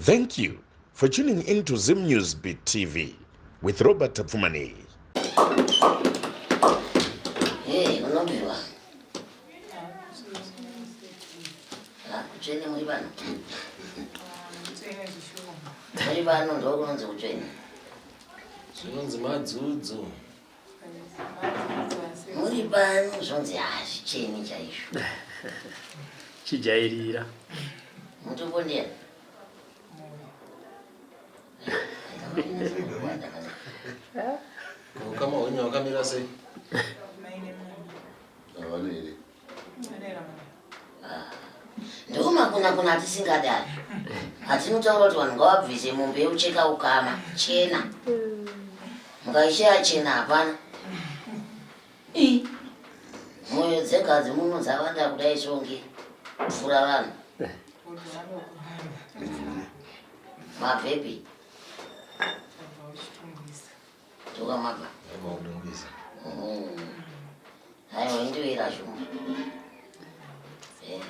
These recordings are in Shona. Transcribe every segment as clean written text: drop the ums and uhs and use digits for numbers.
Thank you for tuning in to Zim News Beat TV with Robert Tapfumaneyi. Hey, unobviwa. Ah, kutsvene muri vanhu. Muri vanhu ndokunonzi kutsvene. Zvinonzi madzudzo. Muri pano zvonzi hazvicheni chaizvo. Chijairira. Mutombo ndiye. Ukama hwenyu hwakamira sei? Havana here? Ndomakuna kuna atisingadi ayo. Atinotaura kuti vanhu ngavabvise mombe yekucheka ukama chena. Mukaishaya chena hapana. I mwoyo dzega dzemuno dzawanda kudai songe pfura vanhu. Mabvepi? Tokamabva. Aiwa indoera shumba. Eh.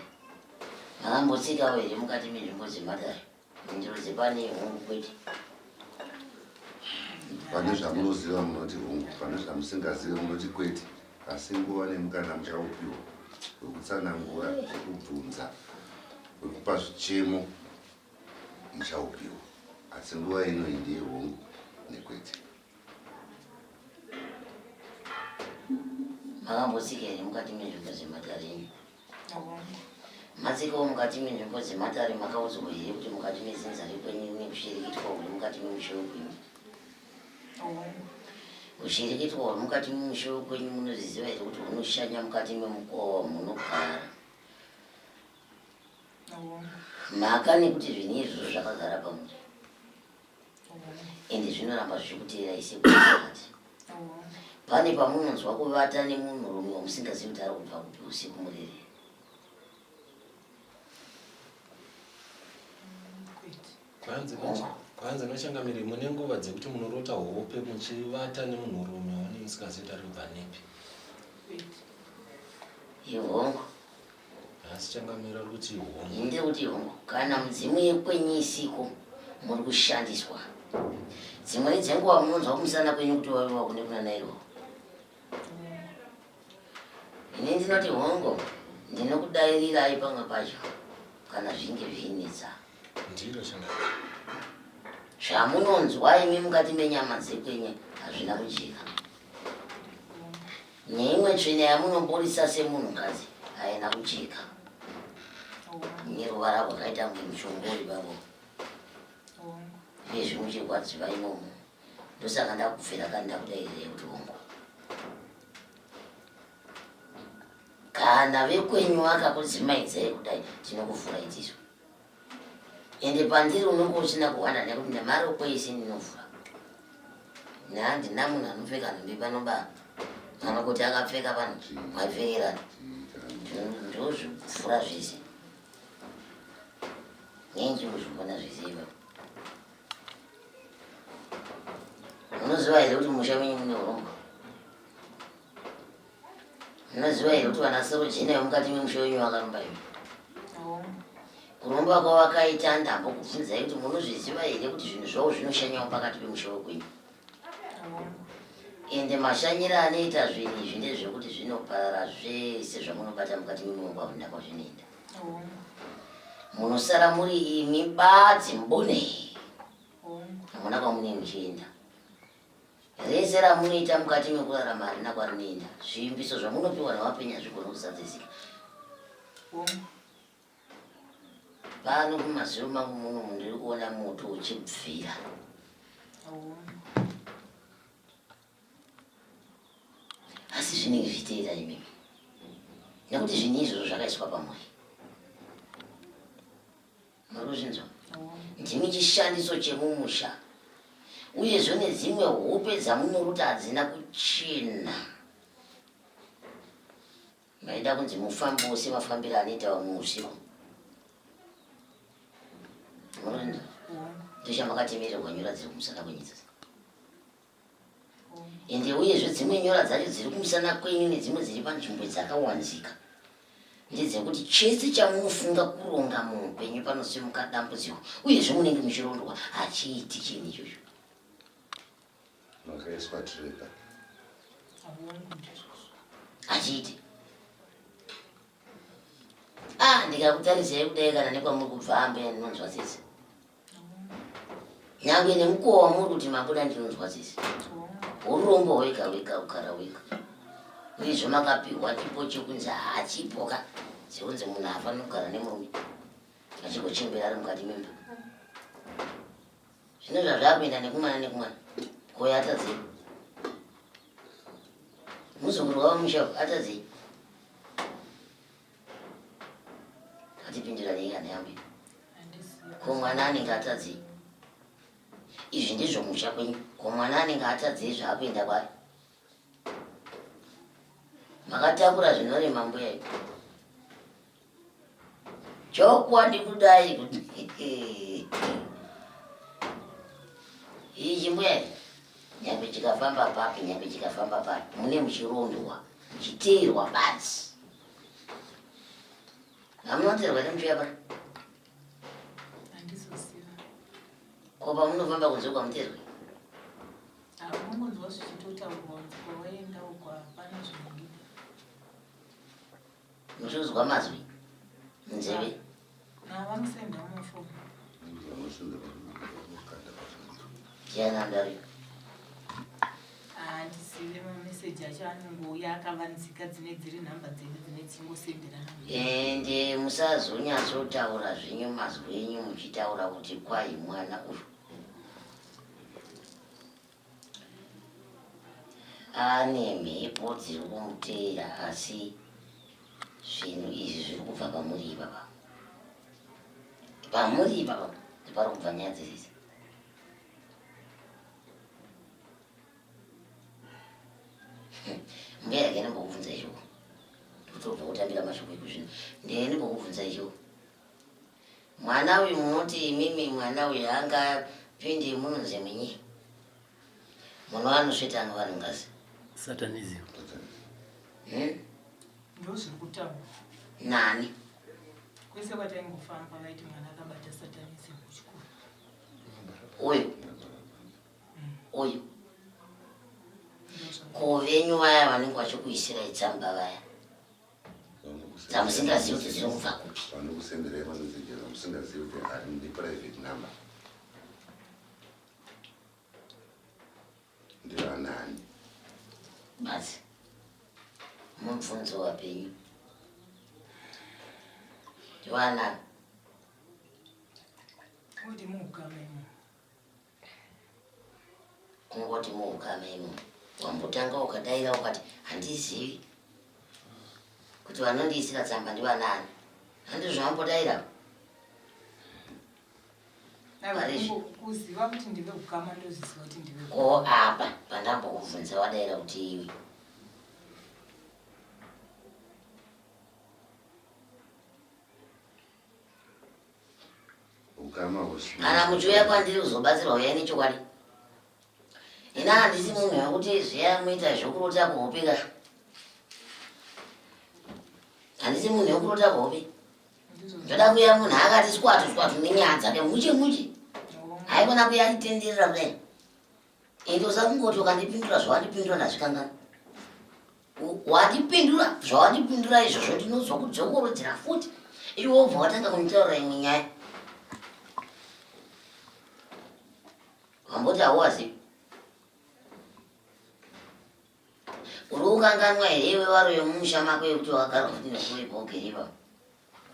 Makambotsikawo here mukati menzvimbo dzematare? Mhinduro dzepane hongu kwete. Pane zvamunoziva munoti hongu, pane zvamusingazive munoti kwete. Asi nguva nemukana muchaupiwa wekutsanangura, wekubvunza, wekupa zvichemo muchaupiwa. Asi nguva ino iyi ndeye hongu nekwete. Makambotsika here mukati menzvimbo dzematare enyu? Matsikawo mukati menzvimbo dzematare makaudzwa here kuti mukati medzinza rekwenyu mune kushirikitwa huri mukati memusha wekwenyu? Kushirikitwa huri mukati memusha wekwenyu munozviziva here kuti hunoshanya mukati memukowa wamunogara? Mhaka nekuti zvinhu izvozvo zvakagara pamuri ende zvinoramba zvichikuteerai sekuti pane pamunonzwa kuvata nemunhurume wamusingazivi kuti ari kubva kupi usiku murere. Kwanzi nachangamire mune nguva dzekuti munorota hope muchivata nemunhurume wamunenge musingazivi kuti ari kubva nepi. Ihongo. Asi changamira uri kuti hongu. Ndiri kuti hongu. Kana mudzimu yekwenyu isiko muri kushandiswa. Dzimweni dzenguva munonzwa kumusana kwenyu kuti waviwa kune kuna nairwo. Ini ndinoti hongo ndinokudairirai pamwe pacho kana zvinge zvinetsa. Ndiro changamira. Zvamunonzwa imi mukati menyama dzekwenyu hazvina kujeka. Neimwe tsvina yamunoburitsa semunhukadzi haina kujeka. Neruvara rwakaita kunge mushonga uri babo. Uyezve muchirwadziwa imomo. Ndosaka ndakubvira kani ndakudairira kuti hongu. Kana vekwenyu vakakudzimaidzai kudai tinokuvhurai tisu. Ende pandiri unenge usina kuwanda nekuti nemarokwe ese ndinovhura. Handina munhu anopfeka nhumbi pano ba kana kuti akapfeka pano maipfekerana ndozvivhura zvese nenji kuzvivona zvese ipapo. Munoziva here kuti musha menyu mune urongwa? Munoziva here kuti vana Sorojena vemukati memusha wenyu vakaromba imi? Kuromba kwavakaita ndambokubvunzai kuti munozviziva here kuti zvinhu zvavo zvinoshanyawo pakati pemusha wekwenyu? Ende mashanyiro anoita zvinhu izvi ndezvekuti zvinoparara zvese zvamunobata mukati memuongo hamuna kwazvinoenda. Munosara muri imi badzi mbune. Hamuna kwamunenge muchienda. Rese ramunoita mukati mekurarama harina kwarinoenda. Zvivimbiso zvamunopiwa navapenyu hazvigoni kuzadzisika. Pano mumaziro mangu muno ndiri kuona moto uchibvira. Asi zvinenge zvichiteera imimi nekuti zvinhu izvozvo zvakaiswa pamuri. Muri kuzvinzwa? Ndimi chishandiso chemumusha. Uyezve nedzimwe hope dzamunorota hadzina kuchena. Maida kunzi mufambewo semafambiro anoita vamwe usiku. Muri kuzvinzwa? Ndochamakatimirwa nyora dziri kumusana kwenyu idzodzo. Ende uyezve dzimwe nyora dzacho dziri kumusana kwenyu nedzimwe dziri panzvimbo dzakawanzika. Ndedzekuti chese chamunofunga kuronga muupenyu panosimuka dambudziko uyezve munenge muchirondwa hachiiti chinhu ichocho. Makaiswa tracker. Hachiiti. Ah, ndikakutarisai kudai kana nekwamuri kubva ambuya ndinonzwa tsitsi. Nyangwe nemukowa wamuri kuti mabuda ndinonzwa tsitsi. Urombo hwega hwega kugara wega. Uyezve makapihwa chipo chekunzi hachipo ka sekunzi munhu haafaniri kugara nemurume achigochembera ari mukati memba. Zvino zvazvakuenda nekumwana nekumwana koyo atadzei? Muzukuru wavo musha atadzei? Atipindira nei kana yambe? Ko mwana anenge atadzei? Izvi ndizvo musha kwenyu. Ko mwana anenge atadzei zvaakuenda kwaari? Makatakura zvinorema mbuya ipi? Chokwadi kudai kuti ichi mbuya nyangwe chikafamba papi nyangwe chikafamba papi mune muchirondwa muchiteerwa badzi hamunoteerwa nemuchiuya pano ko pamunofamba kunze kwamuteerwe Unongonzwa zvichitotaurwa kunzi kwawaenda uko hapana zvinobuda. Muchizwa mazwi munzeve. Vanosenda mufoni. Ndiani andarika? Handizive mameseji acho anongouya akavanzika dzine dziri nhamba dzedu dzine dzichingosenderana. Ende musazonyatsotaura zvenyu mazwi enyu muchitaura kuti kwai mwana uyu Ane mhepo dziri kumuteera asi zvinhu izvi zviri kubva pamuri ipapa. Pamuri ipapa ndipari kubva nyaya dzese idzi. Mbuya rega ndimbokubvunza ishoko. Ndikutobva kutambira mashoko ekuzvino. Ndee ndimbokubvunza ishoko. Mwana uyu munoti imimi mwana uyu angapinde munonzi munyi? Munhu anosveta vanhu ngazi. Satanism. Hmm? Ndozviri kutaurwa. Nani? Kwese kwataingofamba vaiti mwana akabata satanism kuchikoro. Uyu. Uyu. Ko venyu vaya vanenge vachikuisirai tsamba vaya. Dzamusingazivi kuti dziri kubva kupi. Vanokusenderai mameseji amusingazivi kuti ari neprivate number. Ndivanani? Basi mubvunzo wapenyu ndivanani? Kuti muukama imo. Kungoti muukama imo. Wambotanga ukadaira ukati handizivi kuti vanondiisira tsamba ndivanani. Handizvo zvawambodaira? Kuziva kuti ndive ukama ndoziziva kuti ndive ko apa pandambokubvunza wadaira kuti iwe kana muchiuya kwandiri kuzobatsirwa uyai nechokwadi ina handisi munhu wekuti zviya muita zvokurota kuhope ka handisi munhu wekurota kuhope Ndoda kuya munhu akati squat squat nenyaya dzake muche muche. Haikona kuya achitenderera kudai. Ende usakungoti ukandipindura zvawandipindura ndazvikangana. Wandipindura zvawandipindura izvozvo ndinozwa kudzokorodzera futi. Iwe wobva watanga kunditaurira imwe nyaya. Wamboti hauwazivi. Uri kukanganwa here iwe waro yomumusha mako yekuti wakagarwa futi nekuipa ugere ipapo?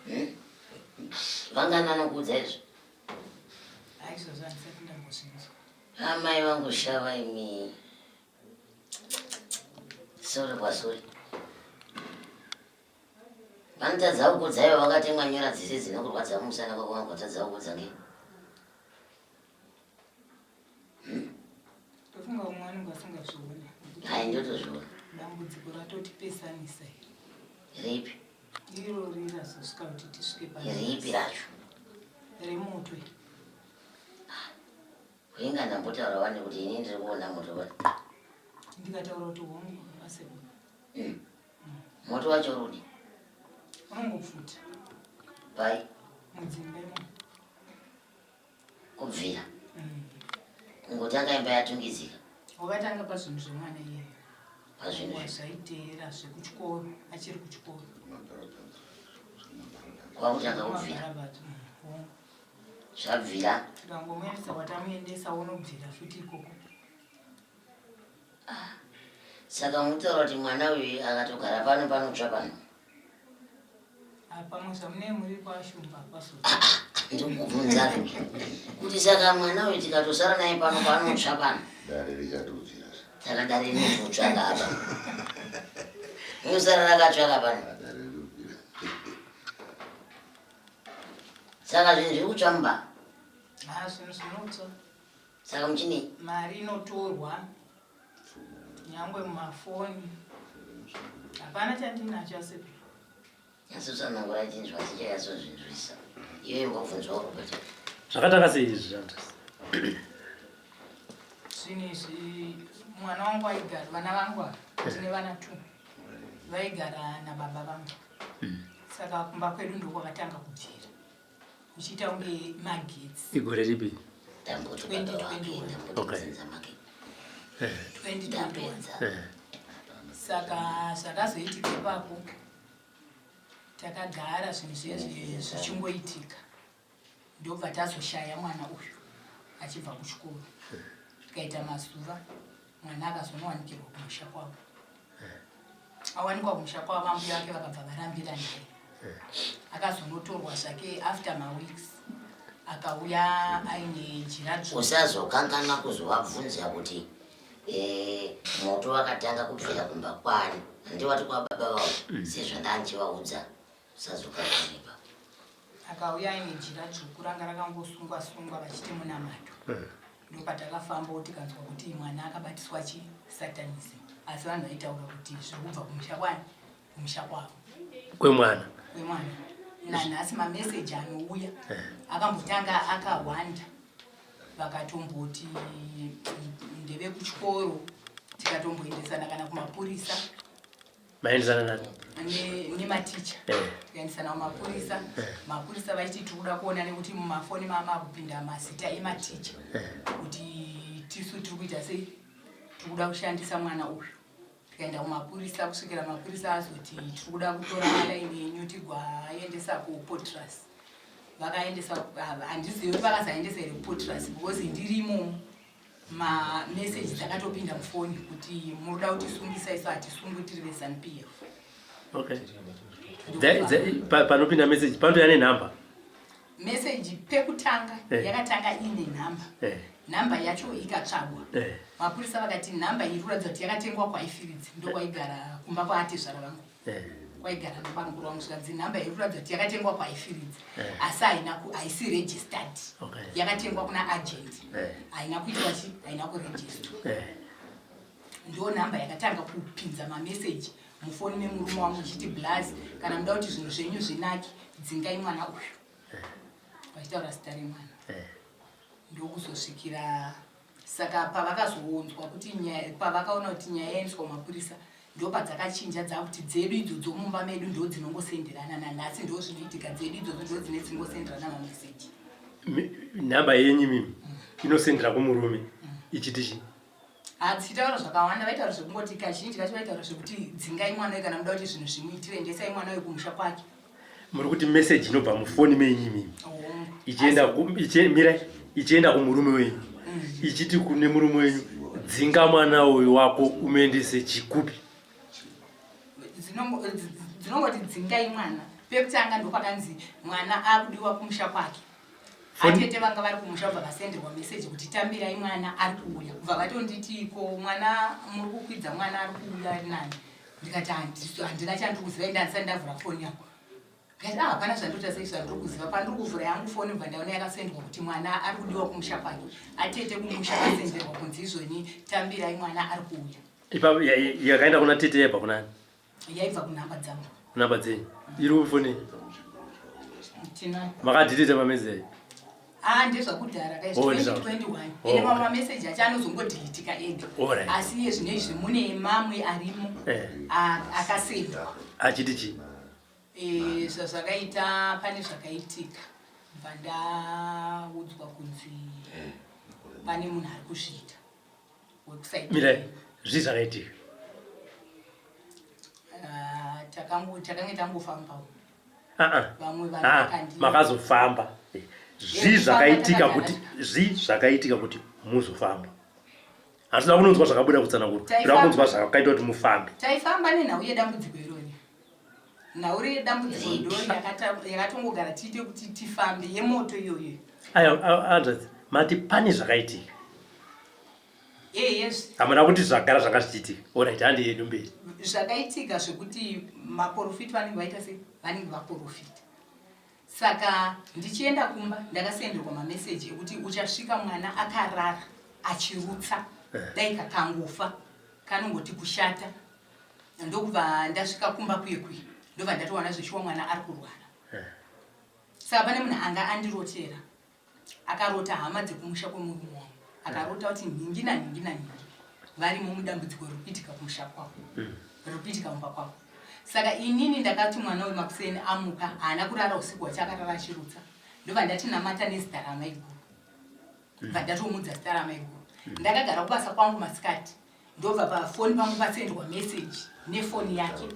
Hmm? Vangani vanokuudza izvo? Aizvozvo handisati ndambozvinzwa. Amai vangu shava imi. Sorry kwasori. Vanotadza kukudza ivo vakatemwa nyora dzese dzinokurwadza kumusana kwako vanotadza kukudza ngei? Ndofunga umwe anenge asingazvione. Hai ndotozviona. Dambudziko ratotipesanisa iri. Ripi? Iro rirazosvika kuti tisvike pa. Ripi racho? Remoto iri. Kuinga ndambotaura wani kuti ini ndiri kuona moto wani. Ndikataura kuti hongu asekuru. Moto wacho rudi. Unongopfuta. Pai? Mudzimba imomo. Kubvira. Kungotanga imba yatungidzika. Wakatanga pazvinhu zvemwana iyeyo. Pazvinhu zve. Zvaiteera zvekuchikoro, achiri kuchikoro. Kwakutanga kubvira. Zvabvira. Tikangomuendesa kwatamuendesa wonobvira futi ikoko. Ah. Saka mutaura kuti mwana uyu akatogara pano panotsva pano. Ah, pamwe zvamunee muri kwashumba kwaso. Ah, ah, ndikubvunza kuti saka mwana uyu tikatosara naye pano panotsva pano. Dare richatobvira. Saka dare rinozotsvaka apa. Rinosara rakatsvaka pano. Ah, dare rinobvira. Saka zvinhu zviri kutsva mumba. Ah, zvinhu zvinotsva. Saka muchinei? Mari inotorwa nyangwe mumafoni hapana chandinacho asi Nyatsotsanangura chinzwa sichanyatso-zvinzwisa. Iwe imbobvunzwawo Robert. Zvakatanga sei izvi Zvantas? Zvinhu izvi mwana wangu aigara, vana vangu ava ndine vana two vaigara nababa vangu saka kumba kwedu ndokwakatanga kubvira uchiita kunge magetsi. Igore ripi? Ndamboti baba wake, 2021. ndamboti Okay. dzinza make. 2021. Ndapedza. Saka zvakazoitika ipapo takagara zvinhu zviye zvichingoitika ndobva tazoshaya mwana uyu achibva kuchikoro tikaita mazuva mwana akazonowanikirwa kumusha kwavo awanikwa kumusha kwavo ambuya vake vakabva varambira naye akazonotorwa zvake after maweeks akauya aine jira dzvuku Usazokanganwa kuzovabvunza kuti eh, moto wakatanga kubvira kumba kwani handiwati kwababa vavo sezvandandichivaudza usazokanganwa ipapo. Akauya aine jira dzvuku ranga rakangosungwa sungwa vachiti munamato. Ndopatakafambawo tikanzwa kuti mwana akabatiswa chi satanism asi vanhu vaitaura kuti zviri kubva kumusha kwani kumusha kwavo Kwemwana. Kwemwana. Nanhasi mameseji anouya akambotanga akawanda vakatomboti ndevekuchikoro tikatomboendesana kana kumapurisa Maendesana nani? Nematicha. Tikaendesana kumapurisa. Mapurisa vachiti tiri kuda kuona nekuti mumafoni mamakupinda mazita ematicha kuti tisu tiri kuita sei tiri kuda kushandisa mwana uyu. Tikaenda kumapurisa kusvikira mapurisa azoti tiri kuda kutora malaini enyu tigwaendesa kuPotras. Vakaendesa, handizivi kuti vakazaendesa here kuPotras because ndirimo mameseji dzakatopinda mufoni kuti munoda kutisungisa isu hatisungwi tiri veZanu PF. Okay. Panopinda meseji panotouya nenhamba. Meseji pekutanga yakatanga iine nhamba. Nhamba yacho ikatsvagwa. Mapurisa vakati nhamba iri kuratidza kuti yakatengwa kwaifiridzi ndokwaigara kumba kwaatezvara vangu. Kwaigara nabamukuru vangu zvikanzi nhamba iri kuratidza kuti yakatengwa kwaifiridzi asi haina haisi registered. Yakatengwa kuna agent. Haina kuitwa chi haina kuregister. Ndo nhamba yakatanga kupinza mameseji mufoni memurume wangu ichiti blaz kana muda kuti zvinhu zvenyu zvinake dzingai mwana uyu. Vachitaura zita remwana. Ndokuzosvikira saka pavakazonzwa kuti nyaya pavakaona kuti nyaya yaendeswa kumapurisa ndopadzakachinja dzakuti dzedu idzodzo mumba medu ndo dzinongosenderana nanhasi ndo zvinoitika dzedu idzodzo ndo dzine dzingosenderana mameseji. Nhamba yenyu imimi inosendera kumurume ichiti chii? Hadzichitaura zvakawanda, vaitaura zvekungoti kazhinji kacho vaitaura zvekuti dzingai mwana uyu kana muda kuti zvinhu zvimuitire, endesai mwana uyu kumusha kwake. Muri kuti message inobva mufoni menyu imimi Hongu. ichienda mirai ichienda kumurume wenyu ichiti kune murume wenyu dzinga mwana uyu wako umuendese chikupi? Dzinongoti dzingai mwana. Pekutanga ndopakanzi mwana akudiwa kumusha kwake. Atete vanga vari kumusha kubva vasenderwa message kuti tambirai mwana ari kuuya. Kubva vatonditi ko mwana muri kukwidza mwana ari kuuya ari nani? Ndikati handina chandiri kuziva ende handisati ndavhura foni yangu. Ndikati ah hapana zvandoita sei zvandiri kuziva. Pandiri kuvhura yangu foni bva ndaona yakasendwa kuti mwana ari kudiwa kumusha kwake. Atete kumusha vasenderwa kunzi izvoni tambirai mwana ari kuuya. Ipapo yakaenda kuna tete yaibva kunani? Yaibva kunhamba dzangu. Kunhamba dzenyu. Iri kufoni? Tinayo. Makadhilita mameseji? Ah, ndezvakudhara guys, Oh, ndezva- 2021. Oh, Ende mamwe okay. mameseji acho anozongodhilitika ega. Alright. Asi iye zvino izvi mune mamwe arimo akasendwa. Achiti chii? Eh, zvazvakaita pane zvakaitika bva ndaudzwa kunzi pane munhu ari kuzviita wekusaita Mirai, zvii zvakaitika? Ah, takange tangofambawo. Ah, ah. Vamwe vanhu Ah, vakandi makazofamba. Zvii Eh, zvakaitika kufamba kuti zvii zvakaitika kuti muzofamba? Hatina kunonzwa zvakabuda kutsanangurwa. Taifamba. Tinoda kunzwa zvakaita kuti mufambe. Taifamba nenhau yedambudziko irori. Nhau yedambudziko ndo yakatongogara tiite kuti tifambe yemoto iyoyo. Ayo, hanzvadzi, mati pane zvakaitika. Eh, yes. Hamuna kuti zvagara zvanga zvichiitika. Alright, handi yedu mberi. Zvakaitika zvekuti maporofita vanenge vaita sei? Vanenge vaporofita. Saka ndichienda kumba ndakasenderwa mameseji ekuti uchasvika mwana akarara achirutsa dai kakangofa kanongoti kushata. Ndokubva ndasvika kumba kuye kuye ndobva ndatowana zveshuwa mwana ari kurwara. Saka pane munhu anga andirotera akarota hama dzekumusha kwemurume wangu akarota kuti nhingi nanhingi nanhingi varimo mudambudziko riri kuitika kumusha kwavo riri kuitika mumba kwavo. Saka inini ndakati mwana uyu makuseni amuka haana kurara usiku hwacho akarara achirutsa ndobva ndati namata nezita ramaiguru bva ndatomuudza zita ramaiguru. Ndakagara kubasa kwangu masikati ndobva pafoni pangu pasendwa message nefoni yake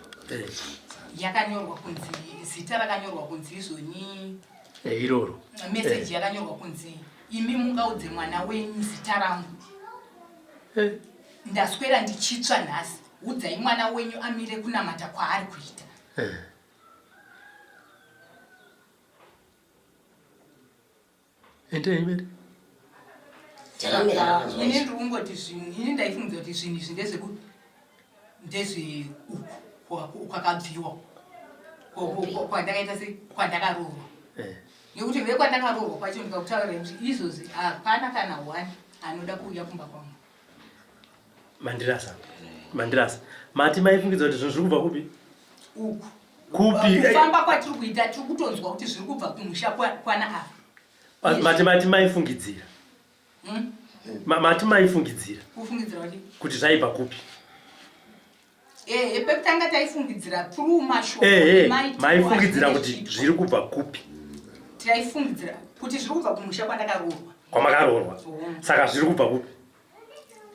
yakanyorwa kunzi zita rakanyorwa kunzi izvoni Iroro message yakanyorwa kunzi imi mungaudze mwana wenyu zita rangu ndaswera ndichitsva nhasi udzai mwana wenyu amire kunamata kwaari kuita. Endei mberi. Takamira takanzwa Ini izvi. ndiri kungoti zvinhu ini ndaifungidza kuti zvinhu izvi ndezveuku kwakabviwa kwandakaita se kwandakaroorwa. Nekuti vekwandakaroorwa kwacho ndikakutaurira kuti izvozvi hapana kana one anoda kuuya kumba kwangu. Mandirasa. Mandirasa. Mati maifungidza kuti zvinhu zviri kubva kupi? Uku. Kupi? Kufamba kwatiri kuita tiri kutonzwa kuti zviri kubva kumusha kwana ava. Mati maifungidzira. Mati maifungidzira. Kufungidzira kuti? Kuti zvaibva kupi? Pekutanga taifungidzira through mashoko emaitiro Maifungidzira azvinenge kuti zvichiitwa. zviri kubva kupi? Taifungidzira kuti zviri kubva kumusha kwandakaroorwa. Kwamakaroorwa. Saka zviri kubva kupi?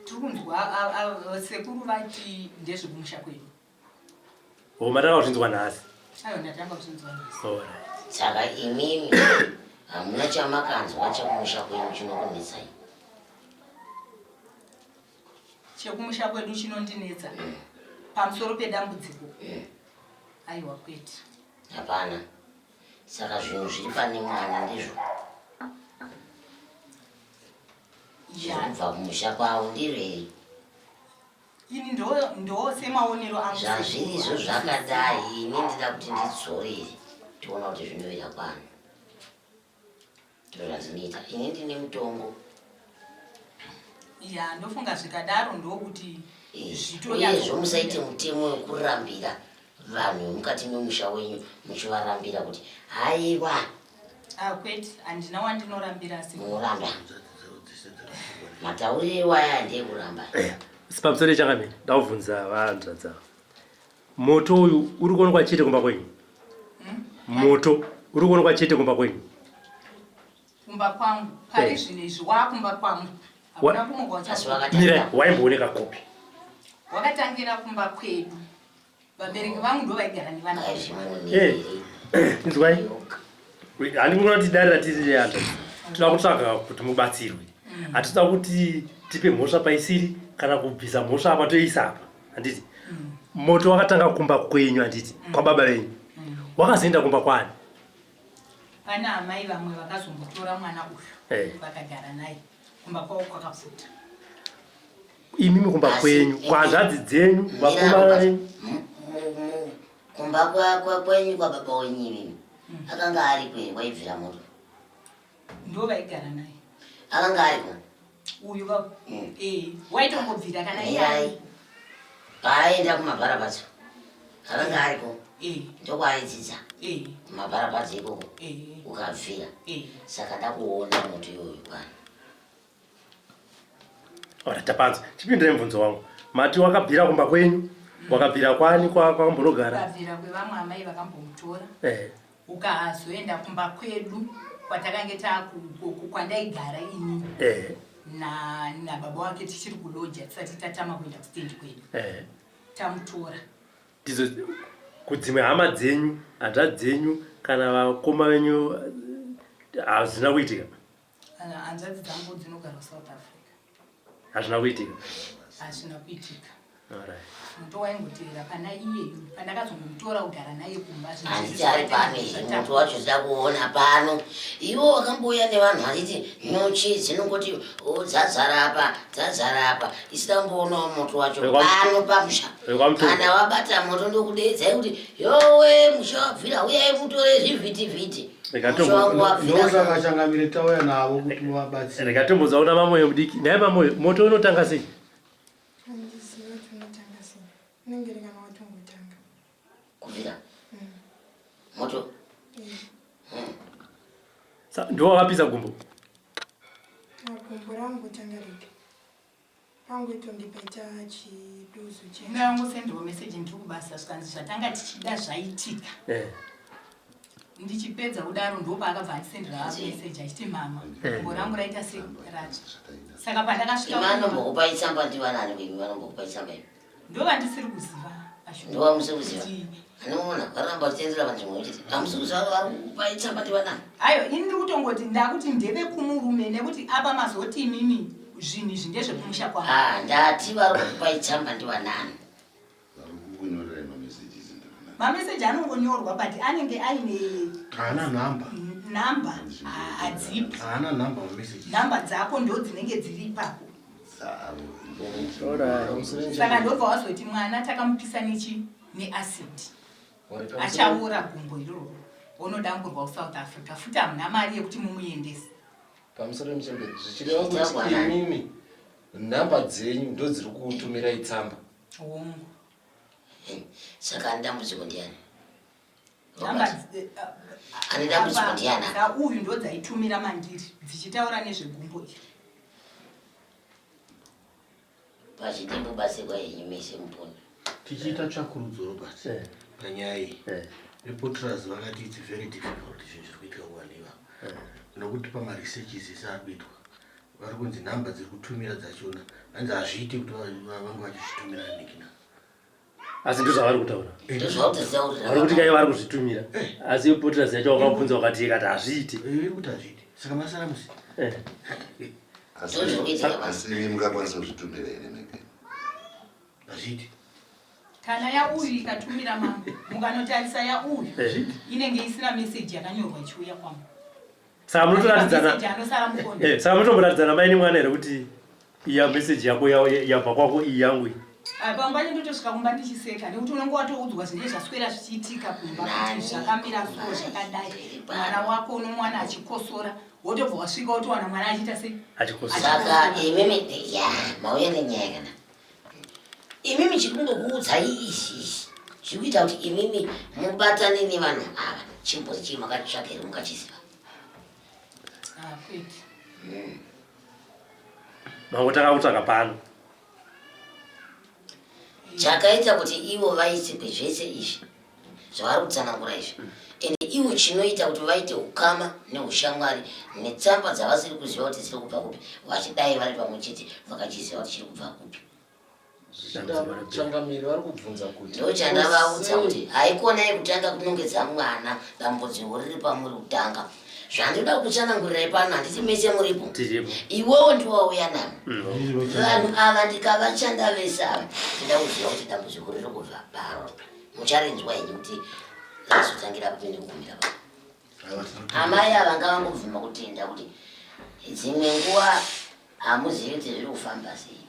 Tiri kunzwa sekuru vati ndezvekumusha kwedu. Oh, matanga kuzvinzwa nhasi. Aiwa, ndatanga kuzvinzwa nhasi. Alright. Saka imimi hamuna chamakanzwa chekumusha kwenyu chinokunetsai? Chekumusha kwedu chinondinetsa pamusoro pedambudziko. Aiwa, kwete. Hapana. Saka zvinhu zviri pane mwana ndizvo. Ya. Kubva kumusha kwavo ndirei? Ini ndo semaonero angu. Zvazvirizvo zvakadai, ini ndida kuti ndidzorere tiona kuti zvinovira kwani. Ndizvo zvandinoita. Ini ndine mutongo. Ya, ndofunga zvikadaro ndokuti Uyezve musaite mutemo wekurambira vanhu mukati memusha wenyu muchivarambira kuti haiwa. Ah, kwete, handina wandinorambira asi. Munoramba. Matauriro iwaya ndeekuramba. Pamusoro changamire, ndakubvunza vanzvadza. Moto uyu uri kuonekwa chete kumba kwenyu? Moto uri kuonekwa chete kumba kwenyu? Kumba kwangu. Pari zvino izvi waakumba kwangu. Hakuna kumwe kwaucha- Mira, waimbooneka kupi? Wakatangira kumba kwedu. Vabereki vangu ndo vaigara nevana. Inzwai. Handikuona kuti dare ratiri reanzvadzi. Tinoda kutsvaga kuti mubatsirwe. Hatitoda kuti tipe mhosva paisiri kana kubvisa mhosva apa toisa apa. Handiti? Moto wakatanga kumba kwenyu handiti? Kwa baba venyu. Wakazoenda kumba kwani? Pana amai vamwe vakazombotora mwana uyu. Vakagara naye. Kumba kwavo kwakapfuta. Imimi kumba kwenyu, kwanzvadzi dzenyu, vakomana venyu. Kumba kwenyu kwa baba wenyu imimi. Akanga ari kwenyu kwaibvira moto. Ndo vaigara naye. Akanga ari ku? Uyu baba. Waitongobvira kana iye Mirai. ari. Paaenda kumabharapadzo. Akanga ariko. Ndokwaaidzidza. Kumabharapadzo ikoko. Ukabvira. Saka ndakuona moto iyoyo kwani. Ora tapanzwa. Chipindurai mubvunzo wangu. Mati wakabvira kumba kwenyu, Wakabvira kwani kwakambonogara? Ukabvira kwevamwe amai vakambomutora. Eh. Ukazoenda kumba kwedu kwatakange kwandaigara ini. Eh. Na nababa wake tichiri kuloja tisati tatama kuenda kustendi kwedu. Eh. Tamutora. Ndizo kudzimwe hama dzenyu, hanzvadzi dzenyu kana vakoma venyu hazvina kuitika. Hanzvadzi dzangu dzinogara kuSouth Africa. Hazvina kuitika. Hazvina kuitika. Moto waingoteera pana iyeyu pandakazongomutora kugara naye kumba. Handiti ari pano izvi moto wacho zida kuona pano. Iwo wakambouya nevanhu handiti nyuchi dzinongoti oh, dzazara apa dzazara apa isida kumboonawo moto wacho pano pamusha. Kana wabata moto ndokudeedzai kuti yowe musha wabvira uyai mutore zvivhitivhiti. Ndosaka changamire tauya navo kuti muvabatsire. Rega tombonzwa kuna Mamoyo mudiki. Nhai Mamoyo, moto unotanga sei? Handizivi kuti unotanga sei. Unenge uri kana watongotanga. Kubvira? Mm. Moto? Mm. Sa ndiwo wakapisa gumbo? Gumbo rangotanga rega. Pangoitonge paita chiduzu che. Ndakangosenderwa message ndiri kubasa zvikanzi zvatanga tichida zvaitika. Eh. Ndichipedza kudaro ndopaakabva andisendera message achiti mama eh. gumbo rangu raita se ratsva. Saka pandakasvika vanombokupai tsamba ndivanani imi vanombokupai tsamba imi? Ndovandisiri kuziva. Ndovamusiri kuziva. Anoona varamba vachitendera panzvimbo chete. Hamusi kuziva vari kukupai tsamba ndivanani? Ayo ini ndiri kutongoti ndakuti ndevekumurume nekuti apa mazoti imimi zvinhu izvi ndezvekumusha kwangu. Ah, ndati vari kukupai tsamba ndivanani? Vari kukunyorerai mamessages ndivanani? Mameseji anongonyorwa but anenge aine Haana nhamba. nhamba hadzipo. Haana nhamba mamessages. Nhamba dzako ndo dzinenge dziri ipapo. Alright. Saka ndobva wazoti mwana takamupisa nechi neacid. Achaora gumbo iroro onodamburwa kuSouth Africa futi hamuna mari yekuti mumuendese. Pamusoro pemuchembere zvichireva kuti imimi nhamba dzenyu ndodziri kutumirai tsamba. Hongu. Saka ane dambudziko ndiani? Nhamba Ane dambudziko ndiani? Uyu ndodzaitumira mandiri dzichitaura nezvegumbo iri. Pachidimbu batsirwa henyu mese mupone. Tichiita tsvakurudzo Robert eh. panyaya iyi eh. Reporters vakati it's very difficult zvinhu zviri kuitika kuvanhu ivava eh. nokuti pamaresearches ese ari kuitwa vari kunzi nhamba dziri kutumira dzachona hanzi hazviiti kuti vange vachizvitumira nekina asi ndozvavari kutaura Ndozvauri vari kuti kai vari kuzvitumira asi potras yacho wakabvunza wakati ikati hazviiti iri kuti hazviiti saka masaramusi Eh. Asi imi mungakwanisa kuzvitumira here mega? Hazviiti. Kana yauyu ikatumira mambo mukanotarisa yauyu Eh. inenge isina meseji yakanyorwa ichiuya kwambo. Saka munotoratidzana Meseji anosara mufoni. Eh, saka munotomboratidzana mai nemwana here kuti iya message yako yabva kwako iyi yangu iyi? Ah, pamwe pacho ndotosvika kumba ndichiseka nekuti unenge watoudzwa zvinenge zvaswera zvichiitika kumba kuti zvakamira so zvakadai mwana wako unomuwana achikosora wotobva wasvika wotowana mwana achiita sei Achikosora. Saka imimi ya mauya nenyaya kana imimi chikungokuudzai izvi izvi zviri kuita kuti imimi mubatane nevanhu ava chimbozi chii makachitsvaga here mukachiziva? Ah, kwete. Mangotanga kutsvaga pano. Chakaita kuti ivo vaitsikwe zvese izvi zvavari kutsanangura izvi ende ivo chinoita kuti vaite ukama neushamwari netsamba dzavasiri kuziva kuti dziri kubva kupi vachidai vari pamwe chete vakachiziva kuti chiri kubva kupi. Zvichida changamire vari kubvunza kuti Ndochandavaudza kuti haikonai kutanga kunongedza mwana dambudziko riri pamuri kutanga. Zvandinoda kutsanangurirai pano handiti mese muripo. Tiripo. Iwewo ndiwe wauya navo. Vanhu ava ndikavachanda vese ava ndinoda kuziva kuti dambudziko riri kubva papi. Mucharinzwa henyu kuti razotangira papi nekugumira papi. Amai ava ngavangobvuma kutenda kuti dzimwe nguva hamuzivi kuti zviri kufamba sei.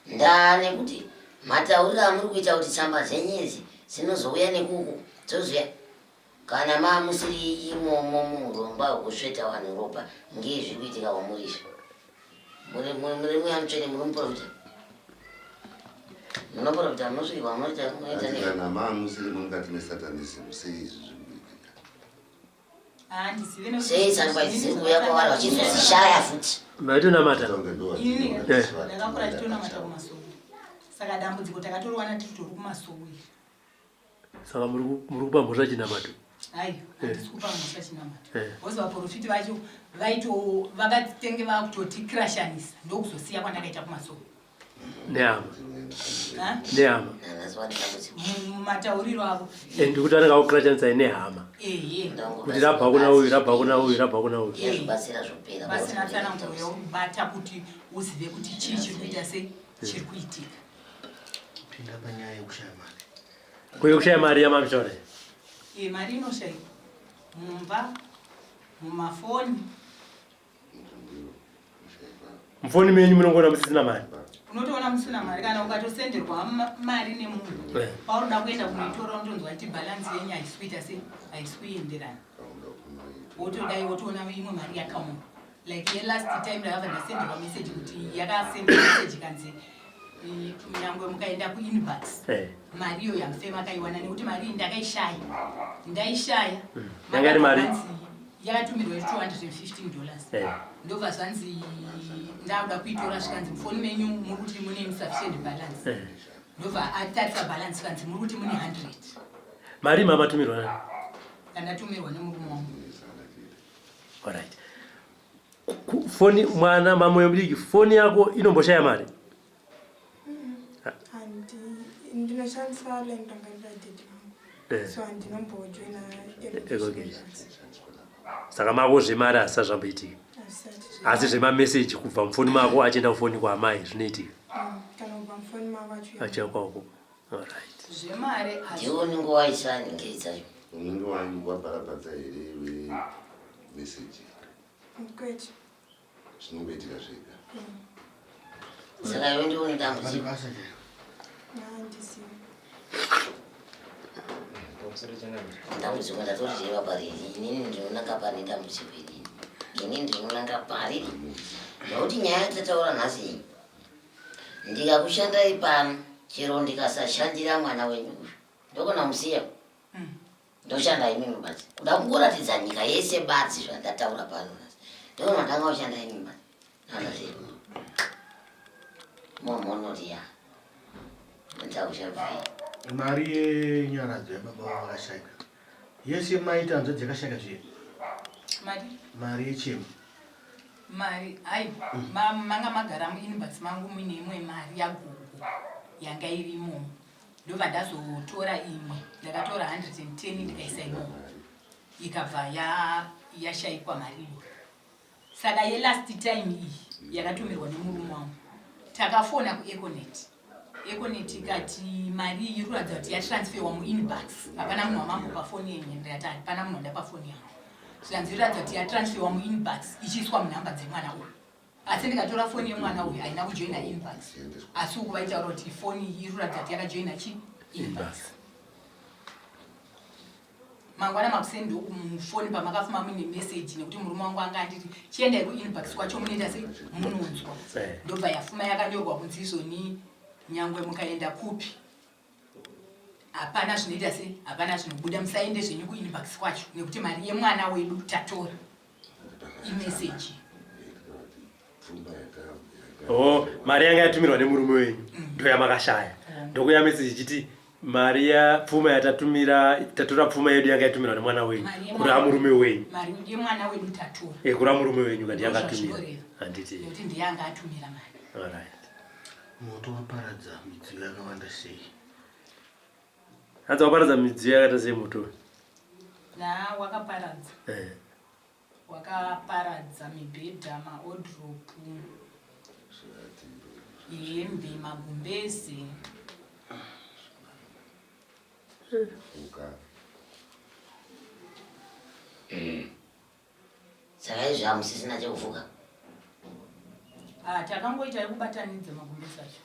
Ndaa nekuti matauriro amuri kuita kuti tsamba dzenyu idzi dzinozouya nekuku dzozouya kana maa musiri imomo muurongwa hwekusveta vanhu ropa ngei zviri kuitika kwamuri izvi. Muri muri mweya mutsvene muri muprofita. Munoprofita munosvikirwa munoita munoita Ati nei? kana maa musiri mukati mesatanism sei izvi zviri kuitika? Handizive nekuti Sei tsamba idzi dziri kuuya kwavari vachizozishaya futi? Maitonamata. Tonge ndo Ini Eh. ndakakura ndichitonamata kumasowe. Saka dambudziko takatoriwana tiri tori kumasowe. Saka muri kupa mhosva chinamato? Aiwa, handisi kupa mhosva chinamato. Because vaprofiti vacho vaito vakatenge vakutotikrashanisa ndokuzosiya kwandakaita kumasowe. Nehama. Nehama. Mumatauriro avo. Eh, ndikuti anenge akukrashanisai nehama. Ehe. Kuti rabva kuna uyu, rabva kuna uyu, rabva kuna uyu. Zvobatsira zvopera. Vasina tsananguro yaubata kuti uzive kuti chii chiri kuita sei chiri kuitika. Pinda panyaya yekushaya mari. Ko yekushaya mari yamamutaura? Eh, mari inoshayikwa mumba, mumafoni. Mufoni menyu munongoona musisina mari? Unotoona musina mari kana ukatosenderwa mari nemunhu. Paunoda kuenda kunoitora unotonzwa kuti balance yenyu haisi kuita sei, haisi kuenderana. Wotodai wotoona imwe mari yakaoma. Like yelast time ndakabva ndasenderwa message kuti yakasendwa message kanzi nyangwe mukaenda kuinbox mari iyo yamufe makaiwana nekuti mari iyi ndakaishaya ndaishaya. Yanga iri mari? Yakatumirwa $215. Ndobva zvanzi ndakuda kuitora zvikanzi mufoni menyu muri kuti mune insufficient balance. Ndobva atarisa balance zvikanzi muri kuti mune 100. Mari mamatumirwa nani? Ndatumirwa nemurume wangu. Alright. Foni mwana mamoyo mudiki, foni yako inomboshaya mari? Ndinoshandisa line ranga riri daddy vangu. So handinombojoina EcoCash. Saka mako zvemari hazvisati zvamboitika. Asi zvemameseji kubva mufoni mako achienda kufoni kwaamai zvinoitika. Kana kubva mufoni mako achiuya. Achiuya kwako. Alright. Zvemari Ndiwo unenge waisa ngei dzacho. Unenge wabharabhadza here iwe meseji? Kwete. Zvinongoitika zvega. Saka iwe ndiwo une dambudziko. Handizivi. Dambudziko ndatoriziva pariri. Inini ndinonanga pane dambudziko inini. Inini ndinonanga pariri. Nokuti nyaya yatataura nhasi iyi, ndikakushandai pano, chero ndikasashandira mwana wenyu uyu, ndokona musiya. Ndoshanda imimi badzi. Kuda kungoratidza nyika yese badzi zvandataura pano nhasi. Ndokona ndanga kushanda imimi badzi. Andaziva. Momonoti ya. Ndakushabvei. Mari yenyaradzo yababa vavo vakashaika. Yese maita hanzvadzi yakashaika zviye. Mari? Mari yechema. Mari, hai, manga magara muinbox mangu muine imwe mari yagogo yanga iri imomo. Ndobva ndazotora imwe, ndakatora 110 ndikaisa imomo. Ikabva yashaikwa mari iyo. Saka yelast time iyi yakatumirwa nemurume wangu. Takafona kuEconet. Econet ikati mari iyi iri kuratidza kuti yatransferwa muinbox. Hapana munhu wamambo pafoni yenyu. Ndikati hapana munhu wanda pafoni yangu. Zvikanzi iri kuratidza kuti yatransferwa muinbox ichiiswa munhamba dzemwana uyu. Asi ndikatora foni yemwana uyu haina kujoina inbox. Asi uku vaitaura kuti foni iyi iri kuratidza kuti yakajoina chi inbox. Mangwana makuseni ndokumufoni pamakafuma muine message nekuti murume wangu anga anditi chiendai kuinbox kwacho munoita sei munonzwa. Ndobva yafuma yakanyorwa kunzi izvoni nyangwe mukaenda kupi hapana zvinoita sei hapana zvinobuda musaende zvenyu kuinbox kwacho nekuti mari yemwana wedu tatora imeseji. Oh, mari yanga yatumirwa nemurume wenyu ndoyamakashaya. Ndokuya message ichiti mari ya pfuma yatatumira tatora pfuma yedu yanga yatumirwa nemwana wenyu kura murume wenyu. Mari yemwana wedu tatora. Kura murume wenyu kati yakatumira. Handiti. Nekuti ndiye anga atumira mari. All right. Moto waparadza midziyo yakawanda sei? Hanzi waparadza midziyo yakaita sei moto? Na wakaparadza. Wakaparadza mibhedha, maodropu, hembe, magumbeze. Saka izvi hamusisina chekufuka? Takangoita yekubatanidza magumbeze acho.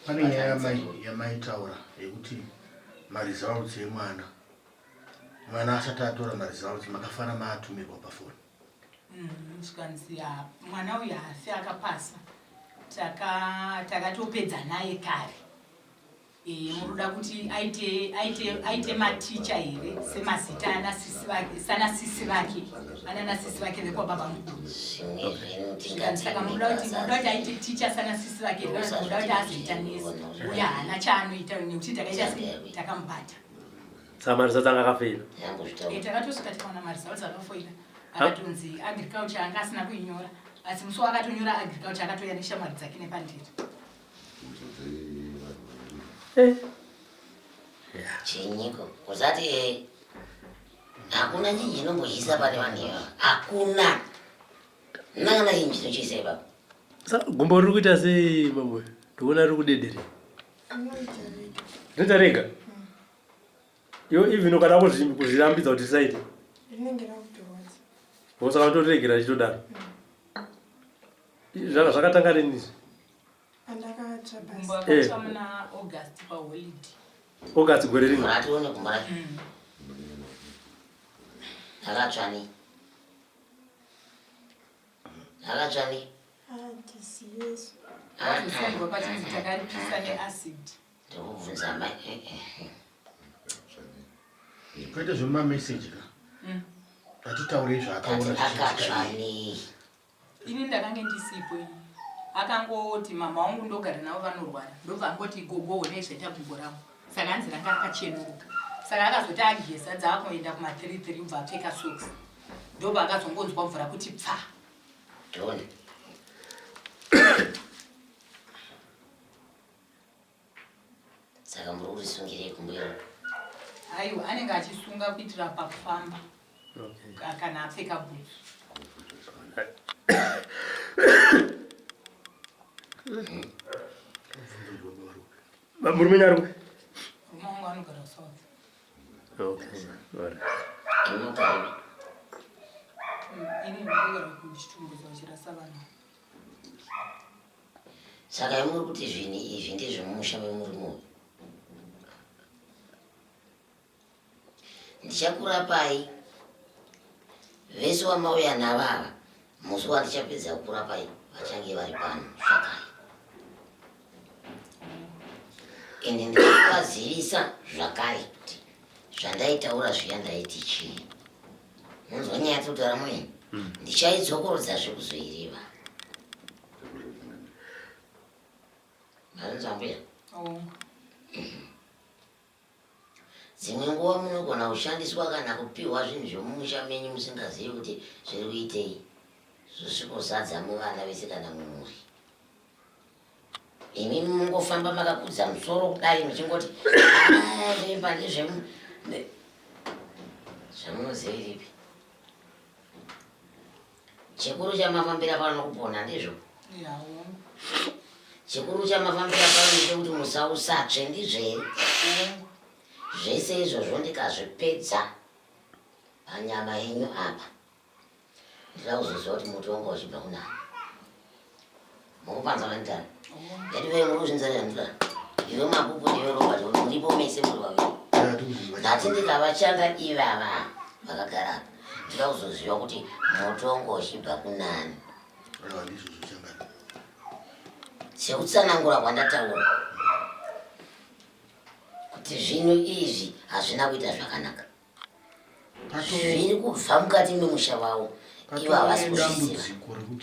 Pane nyaya yamaitaura yekuti maresults emwana, mwana asati atora maresults makafana maatumirwa pafoni. Zvikanzi mwana uyu haafi akapasa. Takatopedza naye kare. Eh, muruda kuti aite aite aite maticha here semazita ana sisi vake sana sisi vake anana sisi vake vekwababa mukuru saka muruda kuti muruda kuti aite ticha sana sisi vake here kana muruda kuti azoita nesi uye haana chaanoita nekuti takaita sei takamubata Saka maresults anga akafeila. Eh, takatosvika tikaona maresults akafoila akatonzi agriculture anga asina kuinyora asi musi waakatonyora agriculture akatouya neshamwari dzake nepandiri Eh. Chinyiko usati eh, hakuna chinhu chinombotyisa pane vanhu ivava hakuna nakana chinhu chinotyisa ipapo Saka gumbo riri kuita sei mambo? Ndikuona riri kudedere. Rinoita rega. Iwe even ukada kuzvirambidza kuti risaite. Rinenge rakutorwadza. Saka unotoregera richitodaro. Zvakatanga rini izvi? Pandakatsva Gumbo basi. akatsva muna August paholiday. August gore rino. Muratione gumbo racho. Akatsva nei? Akatsva nei? Handizivi. Vazosungwa pachinzi takaripisa neacid. Ndikubvunza mai. Kwete zvemameseji ka. Ngatitaurei zvaakaona zvichiitika Akatsva iye. nei? Ini ndakange ndisipo ini. Akangoti mama wangu ndogara navo vanorwara. Ndobva angoti gogo honai zvaita gumbo rangu. Saka hanzi ranga rakachenuruka. Saka akazoti ageza dzaakuenda kuma 3 3 ubva apfeka socks. Ndobva akazongonzwa mvura kuti pfa. Don't. Saka muri kurisungirei gumbo iro? Aiwa anenge achisunga kuitira pakufamba Okay. kana apfeka bhutsu. Murume nyarume. Murume wangu anogara kuSouth. Okay. Alright. Imi mugaripi? Ini ndinogara kuChitungwiza kuchirasa vanhu. Saka imi muri kuti zvinhu izvi ndezvemumusha memurume uyu. Ndichakurapai vese wamauya navo ava musi wandichapedza kukurapai vachange vari pano zvakare. Ende ndichakuvazivisa zvakare kuti zvandaitaura zviya ndaiti chii. Munzwa nyaya yatiri kutaura muye? Ndichaidzokoredzazve kuzoireva. Mazvinzwa mbuya? Hongu. Dzimwe nguva munogona kushandiswa kana kupihwa zvinhu zvemumusha menyu musingazivi kuti zviri kuitei zvosvikozadza muvana vese kana mumhuri. Imi mungofamba makakudza musoro kudai muchingoti "Ah, zvemba ndezvemu zvamunoziva iripi. Chikuru chamafambira pano kupona ndizvo? Ya, hongu. Chikuru chamafambira pano ndechekuti musausatsve ndizvo here? Hongu. Zvese izvozvo ndikazvipedza panyama yenyu apa ndida kuzoziva kuti muti wanga uchibva kunani. Mukupanza vanitana. Yati vee muri kuzvinzarira ndida. Iwe mapupu ndiwe Robert muripo mese muri vaviri. Ndati ndikavachanda ivava vakagara apa ndida kuzoziva kuti muti wanga uchibva kunani. Sekutsanangura kwandataura kuti zvinhu izvi hazvina kuita zvakanaka. Zviri kubva mukati memusha wavo ivo havasi kuzviziva.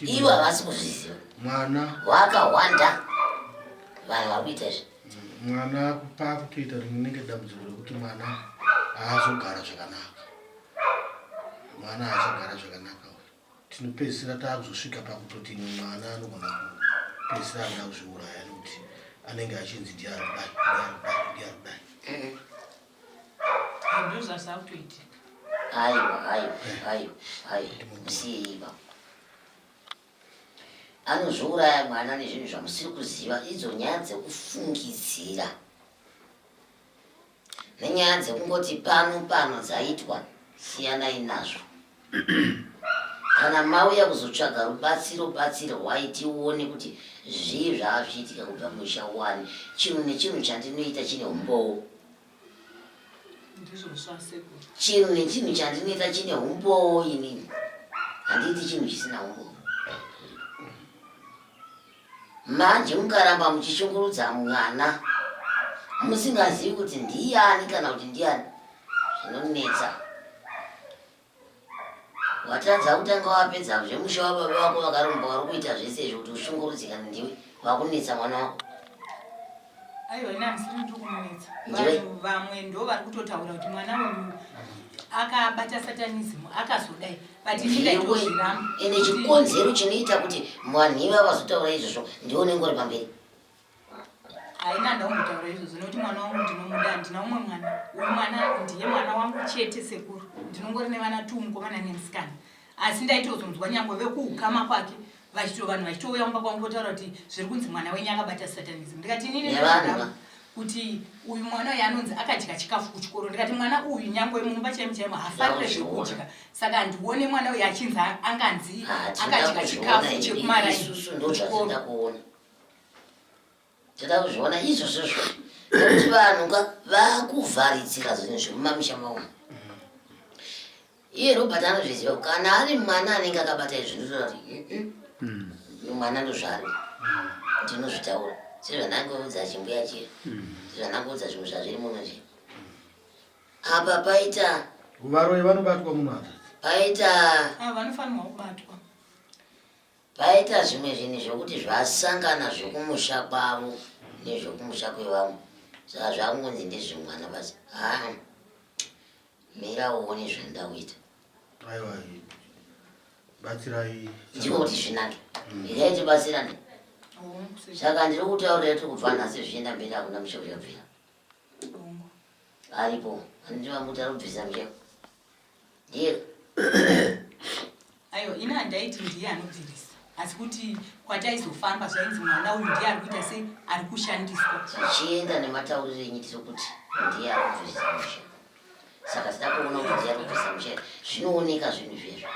Ivo havasi kuzviziva. Mwana wakawanda vanhu vari kuita izvi. Mwana pakutoita rinenge dambudziko rekuti mwana haazogara zvakanaka. Mwana haachagara zvakanaka. Tinopedzisira taakuzosvika pakutoti mwana anogona kupedzisira akuda kuzviuraya nekuti anenge achinzi ndiye ari kudai, ndiye ari kudai, ndiye ari kudai. Ndozvazakutoitika. Aiwa, aiwa, aiwa, aiwa. Musiyei ipapo. Anozviuraya mwana nezvinhu zvamusiri kuziva idzo nyaya dzekufungidzira nenyaya dzekungoti pano pano dzaitwa siyanai nazvo. Kana mauya kuzotsvaga rubatsiro batsirwai tione kuti zvii zvava zvichiitika kubva musha wani. Chinhu nechinhu chandinoita chine umbowo. Chinhu nechinhu chandinoita chine umbowo inini. Handiiti chinhu chisina umbowo. Manje mukaramba muchishungurudza mwana Musingazivi kuti ndiyani kana kuti ndiyani zvinonetsa. Watadza kutanga wapedza zvemusha wababa vako vakaromba vari kuita zvese izvi kuti ushungurudzikane ndiwe vakunetsa mwana wako. Aiwa ini handisiri ndiri kumunetsa. Vanhu vamwe ndo vari kutotaura kuti mwana uyu akabata satanism akazodai but ini ndaitozviramba. Ende chikonzero chinoita kuti vanhu ivava vazotaura izvozvo ndiwe unenge uri pamberi. Haina ndaumbotaura izvozvo nekuti mwana wangu ndinomuda handina umwe mwana. Uyu mwana ndiye mwana wangu chete sekuru. Ndinongori nevana two mukomana nemusikana. Asi ndaitozonzwa nyangwe vekuukama kwake vachito vanhu vachitouya kumba kwangu votaura kuti zviri kunzi mwana wenyu akabata satanism. Ndikati inini ndozviramba kuti uyu mwana uyu anonzi akadya chikafu kuchikoro. Ndikati mwana uyu nyangwe mumba chaimo chaimo hafarire zvekudya. Saka handione mwana uyu achinzi anganzi akadya chikafu chekumaraini kuchikoro. Toda kuzviona izvozvozvo nekuti vanhu ka vakuvharidzira zvinhu zvemumamisha mavo. Iye Robert anozviziva kana ari mwana anenge akabata izvi ndinotoona kuti uyu mwana ndozvaari ndinozvitaura sezvandangoudza chimbuya chiya sezvandangoudza zvimwe zvazviri muno zviya apa paita varoyi vanobatwa muno apa paita ah, vanofanirwa kubatwa Paita zvimwe zvinhu zvekuti zvasangana zvekumusha kwavo nezvekumusha kwevamwe saka zvakungonzi ndezvemwana basi haa mira uone zvandida kuita. Aiwa batsirai. Ndiko kuti zvinake. Regai tibatsirane. Saka ndiri kutaurira kuti kubva nhasi zvichienda mberi hakuna musha uchabvira. Aripo handiti vangu tari kubvisa musha. Ndiye. Aiwa ini handaiti ndiye anobvirisa asi kuti kwataizofamba zvainzi mwana uyu ndiye ari kuita sei ari kushandiswa. Zvichienda nematauriro enyu tiri kuti ndiye ari kubvirisa musha. Saka tida kuona kuti ndiye ari kubvirisa musha. Zvinooneka zvinhu zvezvo.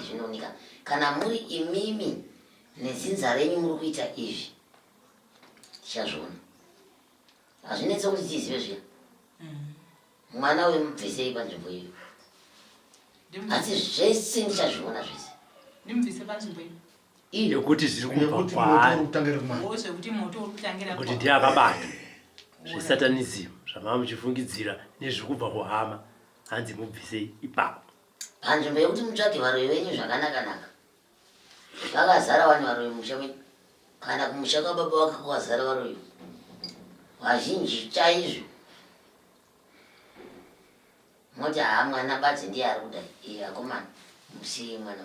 Zvinooneka. Kana muri imimi nedzinza renyu muri kuita izvi tichazviona. Hazvinetse kuti tizive zviya. Mwana uyu mubvisei panzvimbo iyo. Asi zvese ndichazviona zvese. Ndimubvise panzvimbo iyo. Yekuti zviri kubva kwaari. Zvekuti moto uri kutangira kuti ndiye akabata zvesatanism zvamava muchifungidzira nezviri kubva kuhama hanzi mubvisei ipapo. Panzvimbo yekuti mutsvage varoyi venyu zvakanakanaka. Vakazara wani varoyi mumusha menyu. Kana kumusha kwababa wake kwakazara varoyi. Vazhinji chaizvo. Moti haa mwana badzi ndiye ari kudai. Iye akomana musiyei mwana.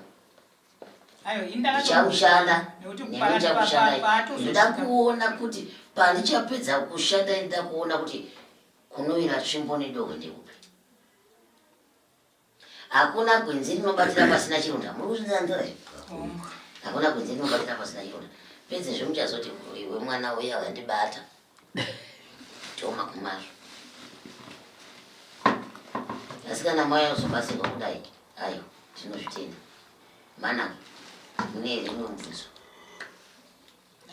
Ndichamushanda nemi ndichakushandai. Ndoda kuona kuti pandichapedza kushanda ndoda kuona kuti kunowira tsvimbo nedohwe ndekupi. Hakuna gwenzi rinobatira pasina chironda. Muri kuzvinzanzira izvi? Hakuna gwenzi rinobatira pasina chironda. Pedzezve muchazoti iwe mwana uya wandibata. Toma kumazvo. Asi kana mai uzobatsirwa kudai, ayo tinozvitenda. Mana mune here mumwe mubvunzo?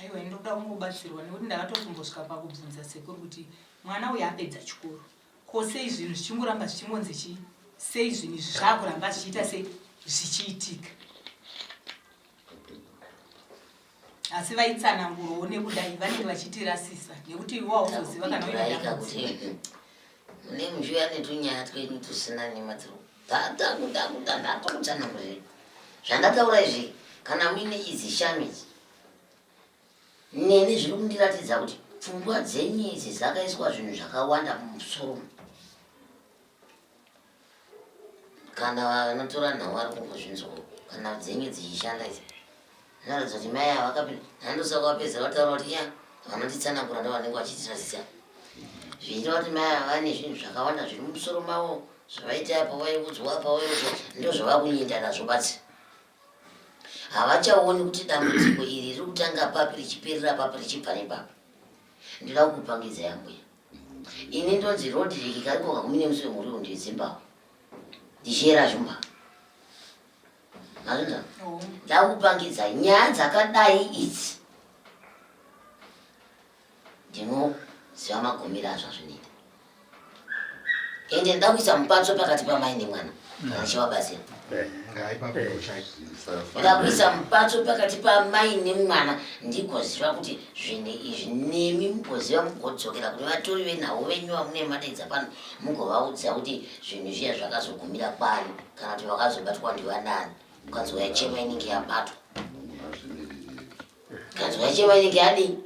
Aiwa ini ndokuda kungobatsirwa nekuti ndakatozombosvika pakubvunza sekuru kuti mwana uyu apedza chikoro. Ko sei zvinhu zvichingoramba zvichingonzi chii? Sei zvinhu izvi zvakuramba zvichiita sei zvichiitika? Asi vaitsanangurowo nekudai vanenge vachitirasisa nekuti iwe wauzoziva kana uine dambudziko. Mune muchiuya netunyaya twenyu tusina nematuro. Ndatokutsanangurira zvandataura izvi kana muine idzi shanu idzi Neni zviri kundiratidza kuti pfungwa dzenyu idzi dzakaiswa zvinhu zvakawanda mumusoro. Kana vanotora nhau vari kungozvinzwawo kana dzenyu dzichishanda idzi. Zvinoratidza kuti mai ava vakapinda nandosaka vapedza vataura kuti ya vanonditsanangura ndo vanenge vachitirasisa. Zvichireva kuti mai ava vane zvinhu zvakawanda zviri mumusoro mavo zvavaita apo vaiudzwa apa vaiudzwa ndozvavakunyinda nazvo batsi. Havachaoni kuti dambudziko iri riri kutanga papi richiperera papi richibva nepapi. Ndinoda kukupangidzai ambuya. Ini ndonzi Rodrick kariko kakumi nemusi wemhuri uyu ndiZimbabwe. Ndichiyera Shumba. Mazvinzwa? Ndakupangidzai nyaya dzakadai idzi. Ndinoziva magumiro azvo azvinoita. Ende ndinoda kuisa mupatso pakati pamai nemwana. Kana chivabatsira. Ndoda kuisa mupatso pakati pamai nemwana ndigoziva kuti zvinhu izvi nemi mugoziva mugodzokera kune vatori venhau venyu vamune madaidza pano mugovaudza kuti zvinhu zviya zvakazogumira kwani kana kuti vakazobatwa ndivanani. Kanzwa yachema inenge yabatwa. Kanzwa yachema inenge yadii?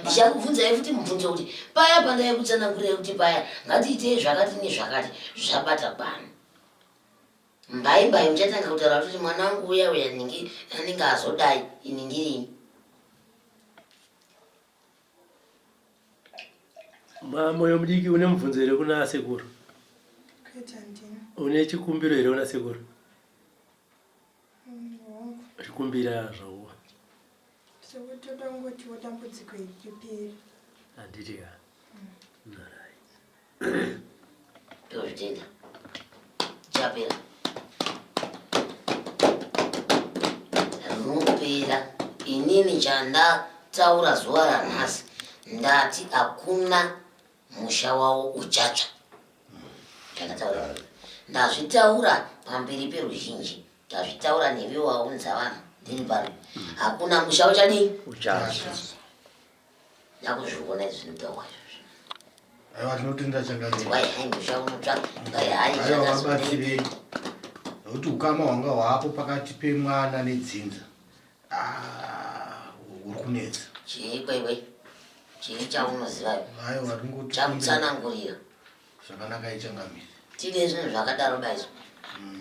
Ndichakubvunzai futi mubvunzo kuti paya pandaikutsanangurirai kuti paya ngatiitei zvakati nezvakati zvabata kwani. Mbai mbai muchatanga kutaura kuti mwana wangu uya uya ningi anenge azodai ini ndirini. Moyo mudiki une mubvunzo here kuna sekuru? Kwete handina. Une chikumbiro here kuna sekuru? Hongu. Chikumbira zvauwa. Sekuru toda kungotiwo dambudziko iri ripere. Handiti ka. Alright. Tozvitenda. Chapera. Rinopera. Inini chandataura zuva ranhasi ndati hakuna musha wavo uchatsva. Ndakataura. Ndazvitaura pamberi peruzhinji. Ndazvitaura newe waunza vanhu ndiri pano. Hakuna musha uchadii? Uchatsva. Ndakuzviona izvi zvinotaurwa izvozvi. Aiwa tinotenda changamire. Kwai hai musha unotsva, kwai hai Aiwa zvakazodai. vabatsirei. Nekuti ukama hwanga hwapo pakati pemwana nedzinza ah, huri kunetsa. Chii kwaiwe? Chii chaunoziva? Aiwa tingoti Chakutsanangurira. zvakanaka ichangamire. Tine zvinhu zvakadaro baizvo.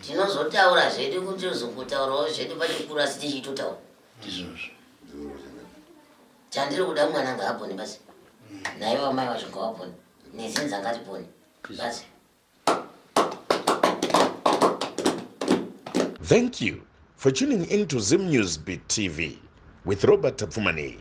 Tinozotaura zvedu kuti tozongotaurawo zvedu pachikuru asi tichitotaura. Ndizvozvo. Chandiri kuda mwana ngaapone basi. Naivo amai vacho ngavapone. Nedzinza ngatipone. Basi. Thank you for tuning in to Zim News Beat TV with Robert Tapfumaneyi.